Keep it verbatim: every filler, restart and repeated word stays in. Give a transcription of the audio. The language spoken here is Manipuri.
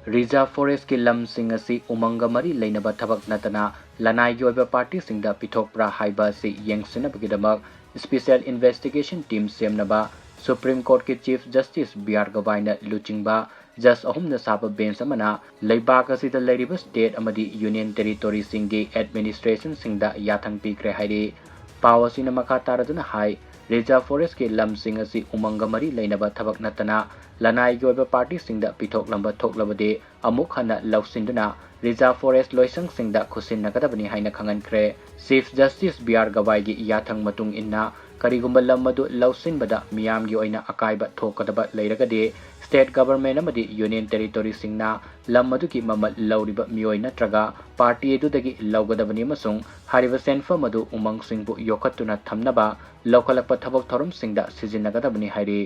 Reserve Forestꯀꯤ ꯂꯝꯁꯤꯡ ꯑꯁꯤ ꯎꯃꯪꯒ ꯃꯔꯤ ꯂꯩꯅꯕ ꯊꯕꯛ ꯅꯠꯇꯅ ꯂꯅꯥꯏꯒꯤ ꯑꯣꯏꯕ ꯄꯥꯔꯇꯤꯁꯤꯡꯗ ꯄꯤꯊꯣꯛꯄ꯭ꯔꯥ ꯍꯥꯏꯕ ꯑꯁꯤ ꯌꯦꯡꯁꯤꯟꯅꯕꯒꯤꯗꯃꯛ Special Investigation Team ꯁꯦꯝꯅꯕ Supreme Courtꯀꯤ Chief Justice B R Gavaiꯅ ꯂꯨꯆꯤꯡꯕ ꯖꯖ ꯑꯍꯨꯝꯅ ꯁꯥꯕ ꯕꯦꯟꯆ ꯑꯃꯅ ꯂꯩꯕꯥꯛ ꯑꯁꯤꯗ ꯂꯩꯔꯤꯕ ꯁ꯭ꯇꯦꯠ ꯑꯃꯗꯤ ꯌꯨꯅꯤꯌꯟ ꯇꯦꯔꯤꯇꯣꯔꯤꯁꯤꯡꯒꯤ ꯑꯦꯗꯃꯤꯅꯤꯁꯇ꯭ꯔꯦꯁꯟꯁꯤꯡꯗ ꯌꯥꯊꯪ ꯄꯤꯈ꯭ꯔꯦ ꯍꯥꯏꯔꯤ꯫ ꯄꯥꯎ ꯑꯁꯤꯅ ꯃꯈꯥ ꯇꯥꯔꯗꯨꯅ ꯍꯥꯏ, Reserve Forestꯀꯤ ꯂꯝꯁꯤꯡ ꯑꯁꯤ ꯎꯃꯪꯒ ꯃꯔꯤ ꯂꯩꯅꯕ ꯊꯕꯛ ꯅꯠꯇꯅ ꯂꯅꯥꯏꯒꯤ ꯑꯣꯏꯕ ꯄꯥꯔꯇꯤꯁꯤꯡꯗ ꯄꯤꯊꯣꯛꯂꯝꯕ ꯊꯣꯛꯂꯕꯗꯤ ꯑꯃꯨꯛ ꯍꯟꯅ ꯂꯧꯁꯤꯟꯗꯨꯅ Reserve Forest ꯂꯣꯏꯁꯪꯁꯤꯡꯗ ꯈꯨꯠꯁꯤꯟꯅꯒꯗꯕꯅꯤ ꯍꯥꯏꯅ ꯈꯪꯍꯟꯈ꯭ꯔꯦ꯫ Chief Justice B R Gavaiꯒꯤ ꯌꯥꯊꯪ ꯃꯇꯨꯡ ꯏꯟꯅ ꯀꯔꯤꯒꯨꯝꯕ ꯂꯝ ꯑꯗꯨ ꯂꯧꯁꯤꯟꯕꯗ ꯃꯤꯌꯥꯝꯒꯤ ꯑꯣꯏꯅ ꯑꯀꯥꯏꯕ ꯊꯣꯛꯀꯗꯕ ꯂꯩꯔꯒꯗꯤ, ꯁ꯭ꯇꯦꯠ ꯒꯚꯔꯟꯃꯦꯟꯠ ꯑꯃꯗꯤ ꯌꯨꯅꯤꯌꯟ ꯇꯦꯔꯤꯇꯣꯔꯤꯁꯤꯡꯅ ꯂꯝ ꯑꯗꯨꯒꯤ ꯃꯃꯜ ꯂꯧꯔꯤꯕ ꯃꯤꯑꯣꯏ ꯅꯠꯇ꯭ꯔꯒ ꯄꯥꯔꯇꯤ ꯑꯗꯨꯗꯒꯤ ꯂꯧꯒꯗꯕꯅꯤ ꯑꯃꯁꯨꯡ ꯍꯥꯏꯔꯤꯕ ꯁꯦꯟꯐꯝ ꯑꯗꯨ ꯎꯃꯪꯁꯤꯡꯕꯨ ꯌꯣꯛꯈꯠꯇꯨꯅ ꯊꯝꯅꯕ ꯂꯧꯈꯠꯂꯛꯄ ꯊꯕꯛ ꯊꯧꯔꯝꯁꯤꯡꯗ ꯁꯤꯖꯤꯟꯅꯒꯗꯕꯅꯤ ꯍꯥꯏꯔꯤ꯫